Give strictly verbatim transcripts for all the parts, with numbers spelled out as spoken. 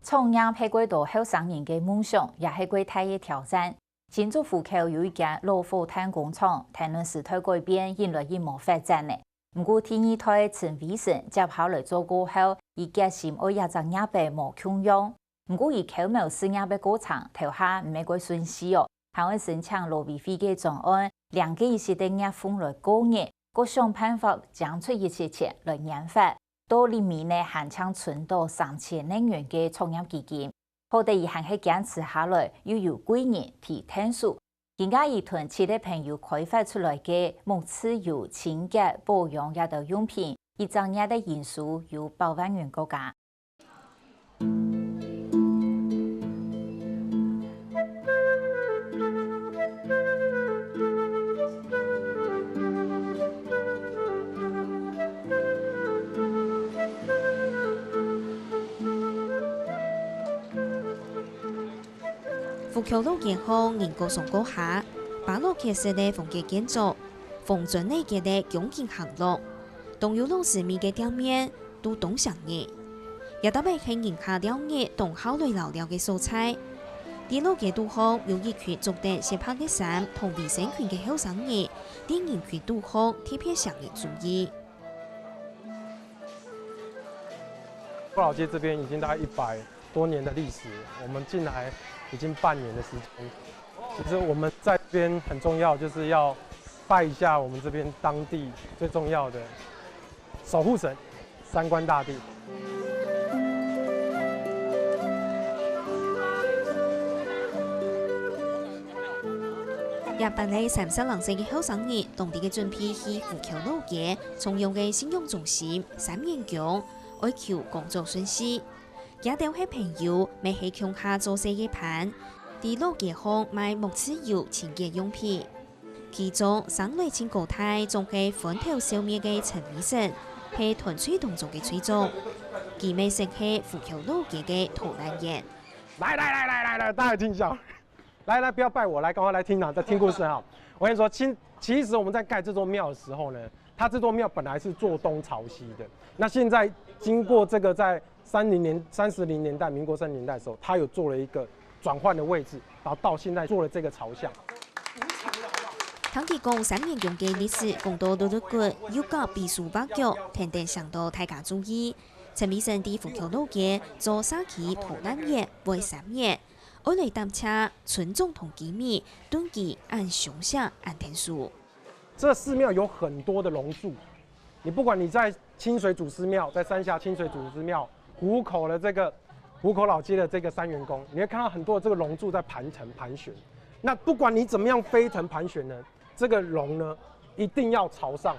創業係幾多後生人个夢想，也係幾大个挑戰。新竹湖口有一間老火炭工廠，聽聞時代改變，引來一毛發展呢。毋過第二代陳偉成接下來做過後，佢決心愛這隻業仔無共樣。毋過佢口苗試業个過程，頭下毋係蓋順序哦， 還愛申請勞委會个專案，領該一息个業縫來過日，過想辦法爭出一息錢來研發。到臨尾呢，還淨存到三千零元个創業基金。好得佢還係堅持下來，又有貴人提𢯭手。今下佢同七個朋友開發出來个木質油清潔保養這兜用品，一隻月个營收有百萬元過加。 湖口老街項人過上過下，巴洛克式个風格建築，紅磚泥結个宮廷巷弄，當有老式味个店面，都當醒目。這搭乜係人客尞日當好來尞尞个所在。在老街肚項有一群著等雪白个衫同衛生裙个後生人，在人群肚項特別受人注意。 老街這邊已經大概一百多年的歷史，我們進來已經半年的時間。其實我們在這邊很重要，就是要拜一下我們這邊當地最重要的守護神——三官大帝。 這班个三十零歲个後生人，當地个準備去湖口老街重陽个信仰中心三元宮，哀求工作順序。厥兜係朋友，乜係共下做事个伴，在老街項賣木質油清潔用品。其中生來盡高大，總係歡頭笑面个陳偉成，係團隊當中个隊長。佢乜識係湖口老街个導覽員。來來來來來來，大家聽一下。 來來，不要拜我，來，趕快來聽啊，再聽故事啊。我跟你說，其其實我們在蓋這座廟的時候呢，它這座廟本來是坐東朝西的。那現在經過這個在三零年、三十零年代、民國三十年代的時候，它有做了一個轉換的位置，然後到現在做了這個朝向。聽佢講三元宮个歷史，講到六六骨，又講比手畫腳，跈等想到大家注意。陳偉成在湖口老街做社區導覽員會三年， 愛來擔正村長同居民，頓時恁相惜恁𢯭手。這寺廟有很多的龍柱，你不管你在清水祖師廟，在三峽清水祖師廟，湖口的這個湖口老街的這個三元宮，你會看到很多的這個龍柱在盤藤盤旋。那不管你怎麼樣飛騰盤旋呢，這個龍呢，一定要朝上。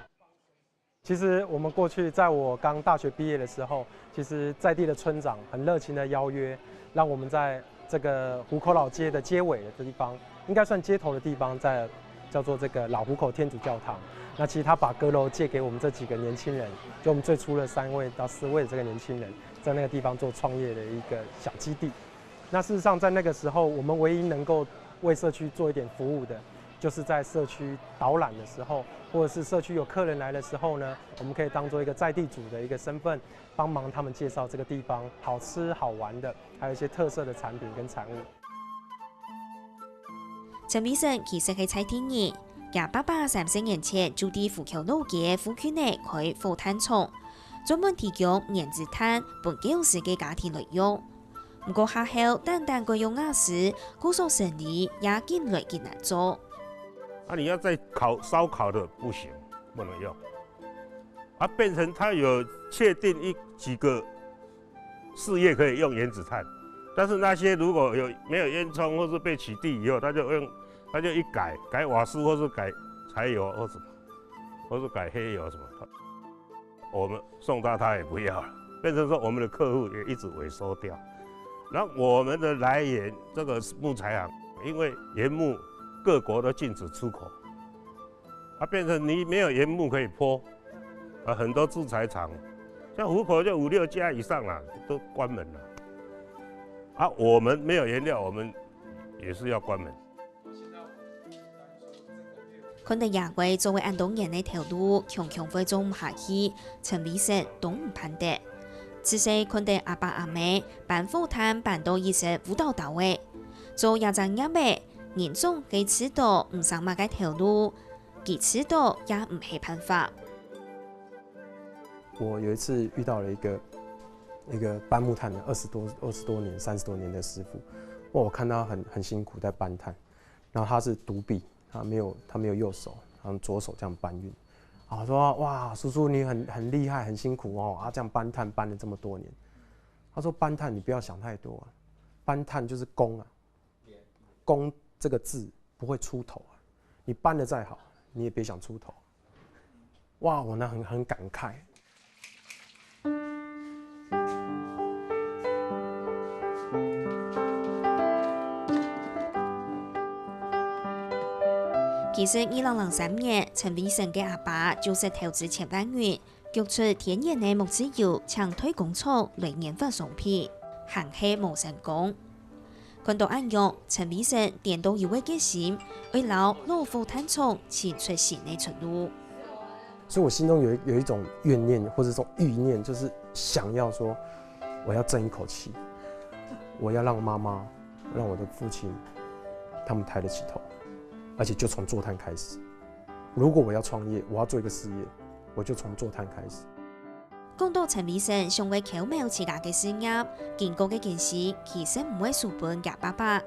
其實我們過去，在我剛大學畢業的時候，其實在地的村長很熱情的邀約，讓我們在這個湖口老街的街尾的地方，應該算街頭的地方，在叫做這個老湖口天主教堂。那其實他把閣樓借給我們這幾個年輕人，就我們最初的三位到四位的這個年輕人，在那個地方做創業的一個小基地。 那事實上，在那個時候，我們唯一能夠為社區做一點服務的，就是在社區導覽的時候，或者是社區有客人來的時候呢，我們可以當做一個在地主的一個身份，幫忙他們介紹這個地方好吃好玩的，還有一些特色的產品跟產物。陳偉成其實係在地人，厥爸爸三十年前就在湖口老街附近仔開火炭廠，專門提供原子炭分舊時个家庭來用。 毋過下後單單改用瓦斯，故所生理也緊來緊難做。啊，你要再烤燒烤的不行，不能用。啊，變成它有確定一幾個事業可以用原子炭，但是那些如果有沒有煙囪或是被取締以後，他就用他就一改改瓦斯或是改柴油或什麼，或是改黑油什麼。 我們送到他也不要了，變成說我們的客戶也一直萎縮掉。那我們的來源這個木材行，因為原木各國都禁止出口，它變成你沒有原木可以坡，啊，很多製材廠，像湖口就五六家以上啦，都關門了。啊，我們沒有原料，我們也是要關門。 看著爺哀做會恁多年个頭路，強強會做毋下去，陳偉成當毋盼得。自細看得阿爸阿姆搬火炭搬到一身烏兜兜仔，做這隻業仔，人總係試著毋成麼个頭路，佢試著也毋係辦法。我有一次遇到了一个一个搬木炭的二十多二十多年、三十多年的师傅，哇，我看他很很辛苦在搬炭，然后他是独臂，他没有他没有右手，然后左手这样搬运。啊，我说哇，叔叔你很很厉害，很辛苦哦，啊，这样搬炭搬了这么多年。他说搬炭你不要想太多啊，搬炭就是工啊，工这个字不会出头啊，你搬的再好，你也别想出头。哇，我那很很感慨。其實二零零三年，陳偉成个阿爸就識投資千萬銀，逐出天然个木質油，請代工廠來研發商品，還係無成功。看到恁樣，陳偉成顛倒有个決心，愛摎老火炭廠尋出新个出路。所以我心中有一有一种怨念，或者说欲念，就是想要说，我要争一口气，我要让妈妈、让我的父亲他们抬得起头，而且就从做炭开始。如果我要创业，我要做一个事业，我就从做炭开始。講到陳偉成想愛摎摎自家个事業，經過个堅持，其實毋會輸分厥爸爸。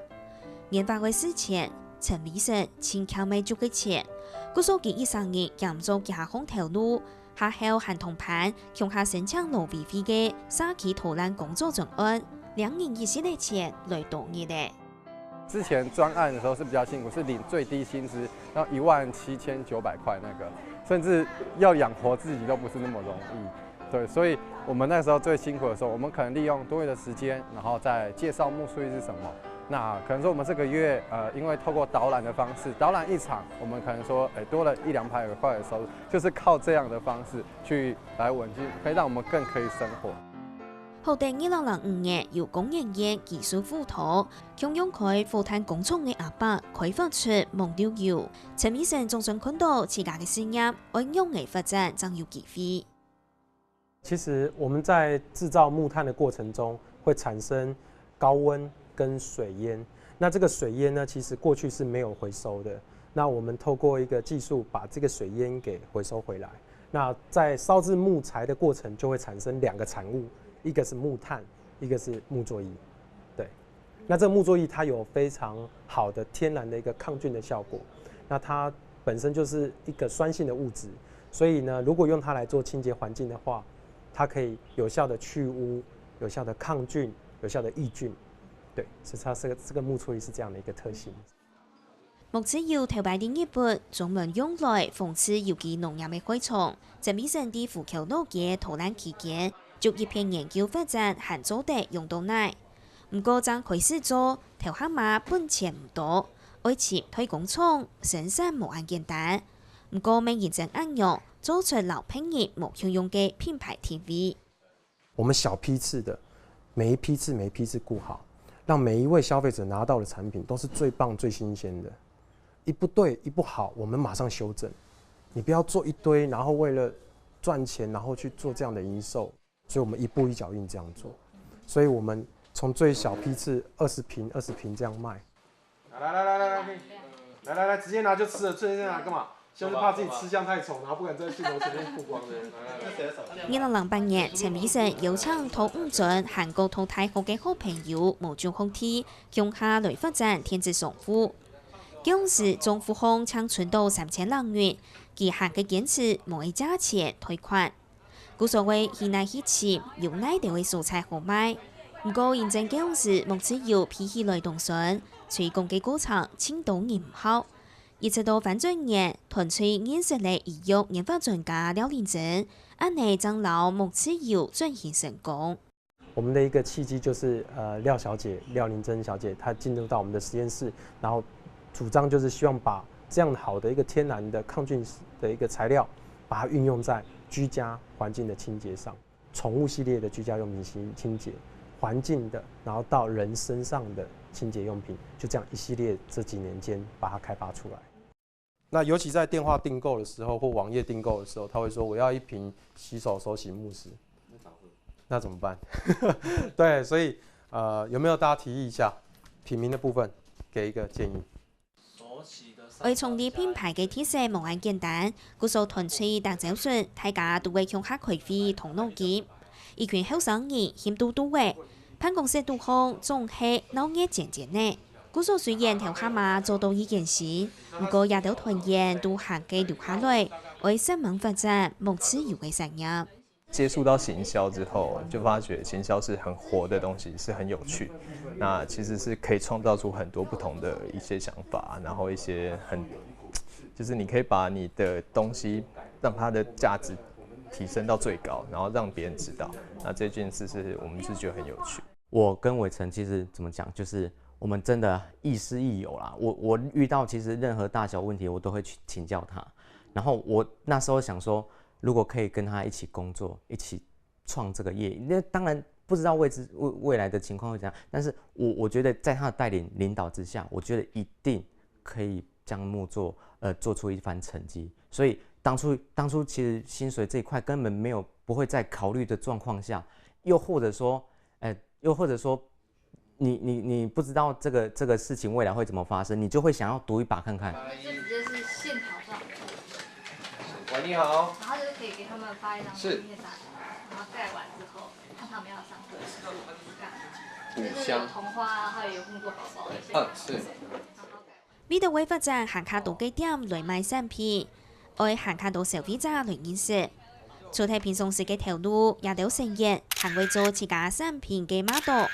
研發个事前，陳偉成盡欠个足个錢，故所佢一生人兼做幾下項頭路，下後還同伴共下申請勞委會个社區導覽工作專案，領人一息个錢來度日仔。之前專案的时候是比较辛苦，是领最低薪资要一万七千九百块那个，甚至要养活自己都不是那么容易。对，所以我们那时候最辛苦的时候，我们可能利用多余的时间，然后再介绍木处艺是什么。那可能说我们这个月，呃，因为透过导览的方式，导览一场，我们可能说，哎，多了一两百块的收入，就是靠这样的方式去来稳定，可以让我们更可以生活。好得二零零五年由工研院技術輔導，共用開火炭工廠个阿伯開發出蒙六油。陳偉成總算看到自家个事業愛仰仔發展正有機會。其实我们在制造木炭的过程中，会产生高温跟水烟。那这个水烟呢，其实过去是没有回收的。那我们透过一个技术，把这个水烟给回收回来。那在烧制木材的过程，就会产生两个产物，一个是木炭，一个是木作液。对，那这个木作液它有非常好的天然的一个抗菌的效果，那它本身就是一个酸性的物质，所以呢，如果用它来做清洁环境的话，它可以有效的去污、有效的抗菌、有效的抑菌。对，是它这个这个木作液是这样的一个特性。木质油头擺在日本專門用來防治有機農業个害蟲，陳偉成在湖口老街導覽期間，就一片研究發展還做得用到哪。毋過正開始做，頭下嘛本錢毋多，愛尋代工廠，生產無恁簡單。毋過乜因正恁樣，做出摎別人無共樣个品牌定位。 我们小批次的，每一批次每一批次顾好，让每一位消费者拿到的产品都是最棒、最新鲜的。一不对，一不好，我们马上修正。你不要做一堆，然后为了赚钱，然后去做这样的营售。所以我们一步一脚印这样做。所以我们从最小批次二十瓶、二十瓶这样卖，来来来来来来，可以，来来来，直接拿就吃了，直接拿干嘛？像是怕自己吃相太丑，然后不敢在镜头前面曝光的。来来来。二零零八年，陳偉成邀請讀五專還過讀大學个好朋友毛中學弟，共下來發展電子商務。該時總戶項淨存到三千零銀，佢還係堅持無愛借錢貸款。 故所會去哪去尋，有哪兜个所在好賣。毋過因正該時木質油比起來當酸，推廣个過程盡多人毋好。一直到翻轉年，團隊認識了醫藥研發專家廖令珍，恁呢正摎木質油轉型成功。我们的一个契机就是呃廖小姐廖林珍小姐她进入到我们的实验室，然后主张就是希望把这样好的一个天然的抗菌的一个材料，把它运用在居家环境的清洁上，宠物系列的居家用品清清洁，环境的，然后到人身上的清洁用品，就这样一系列这几年间把它开发出来。那尤其在电话订购的时候或网页订购的时候，他会说我要一瓶洗手手洗慕斯。那怎么办？对，所以呃，有没有大家提议一下品名的部分，给一个建议？ 愛創立品牌个特色無恁簡單，故所團隊逐朝晨，大家都會共下開會動腦筋。一群後生人興嘟嘟个，辦公室肚項總係鬧熱煎煎个。故所雖然頭下嘛做到已經新，毋過這兜團員都還係留下來，愛煞猛發展無自由个產業。 接触到行销之后，就发觉行销是很活的东西，是很有趣。那其实是可以创造出很多不同的一些想法，然后一些很，就是你可以把你的东西让它的价值提升到最高，然后让别人知道。那这件事是我们是觉得很有趣。我跟伟成其实怎么讲，就是我们真的亦师亦友啦。我我遇到其实任何大小问题，我都会去请教他。然后我那时候想说，如果可以跟他一起工作，一起创这个业，那当然不知道未知未未来的情况会怎样，但是我我觉得在他的带领领导之下，我觉得一定可以将木作呃做出一番成绩。所以当初当初其实薪水这一块根本没有不会在考虑的状况下，又或者说，呃，又或者说。你你你不知道这个这个事情未来会怎么发生，你就会想要赌一把看看。就直接是现场上，喂，你好，然后就是可以给他们发一张是名片单，然后盖完之后看他们要上课，五就是有箱，童话啊，还有有工作宝宝的现嗯场，是，然后盖完。为到为发展行卡多个店来卖产品，爱行卡多消费者来认识。除忒平常时个头路，也都承认，还会做自家产品个model，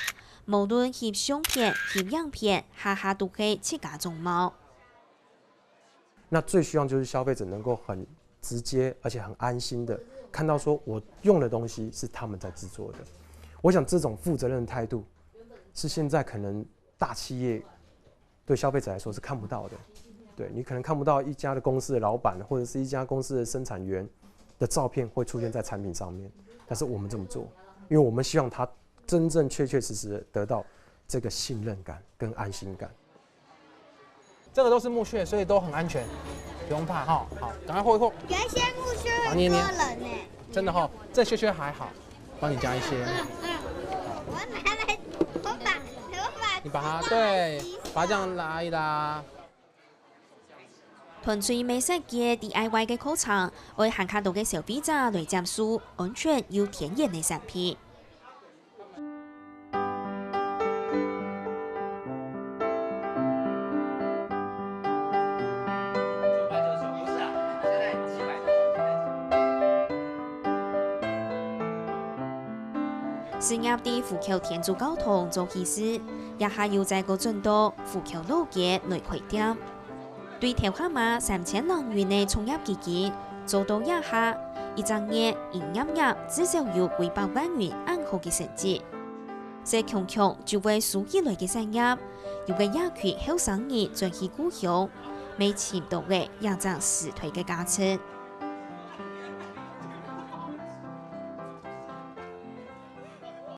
无论翕相片、翕影片，下下都系自家种貌。那最希望就是消费者能够很直接而且很安心的看到说我用的东西是他们在制作的。我想这种负责任的态度是现在可能大企业对消费者来说是看不到的。对你可能看不到一家的公司的老板或者是一家公司的生产员的照片会出现在产品上面，但是我们这么做，因为我们希望他真正确确实实的得到这个信任感跟安心感。这个都是木屑，所以都很安全，不用怕哈。好，赶快和一和。有一些木屑好捏捏很多人呢、真的哈，这屑屑还好，帮你加一些。嗯嗯，我拿来，我把我把你把它对，把它这样拉一拉。团队美食街DIY个课程，为行卡多个消费者来接受安全又天然个产品。 事業在虎口天主教堂做起始，這下又再過轉到虎口老街來開店。對頭下嘛三千零元个創業基金，做到這下，一隻月營業額至少有幾百萬元恁好个成績。這強強就會收起來个產業，又會這群後生人轉去故鄉，乜尋到个這隻時代个價值。